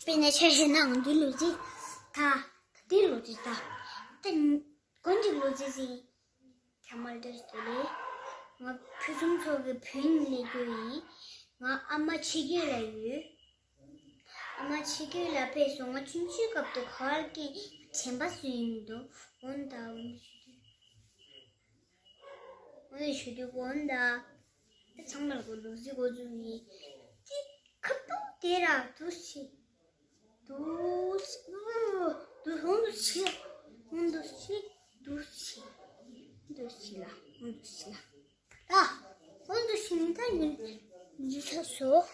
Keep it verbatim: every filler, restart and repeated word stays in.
དཔེར་ན་ཆ་བཞག་ན་ང་ཚོའི་ལོ་རྒྱུས་ད། ད་ལྟའི་ལོ་རྒྱུས་ད། ད་དགོན་གྱི་ལོ་རྒྱུས་ཟིན། ཚང་མར་བཀྲ་ཤིས་བདེ་ལེགས། ང་ཕུན་སུམ་ཚོགས་ཀྱི་བོད་ཡིག་སླེབས་རྒྱུ་ཡིན། ང་ཨ་མ་ཕྱི་རྒྱལ་ལ་ཡོད། ཨ་མ་ཕྱི་རྒྱལ་ལ་ཕེབས་སོང་། ང་ཆུང་ཆུང་སྐབས་དུ་ག་བར་གྱི་དྲན་པ་སུ་ཡིན་འདུག་འོན་ད་འོན་ཞུ་དུས། འོན་ཞུ་དུས་འོན་ད། ཚང་མར་གོ་ལུག་ཟི་གོ་ཚུལ་ཡིན། ཏི་ཁ་པུ་དེ་ར་དུ་ཞི། དུ་ཞི། དུ་ཧོང་དུ་ཞི། ཧོང་དུ་ཞི། དུ་ཞི། དུ་ཞི་ལ། ཧོང་དུ་ཞི་ལ། ད། ཧོང་དུ་ཞི་མི་ད་ཉུ་ཉུ་ཆ་སོ།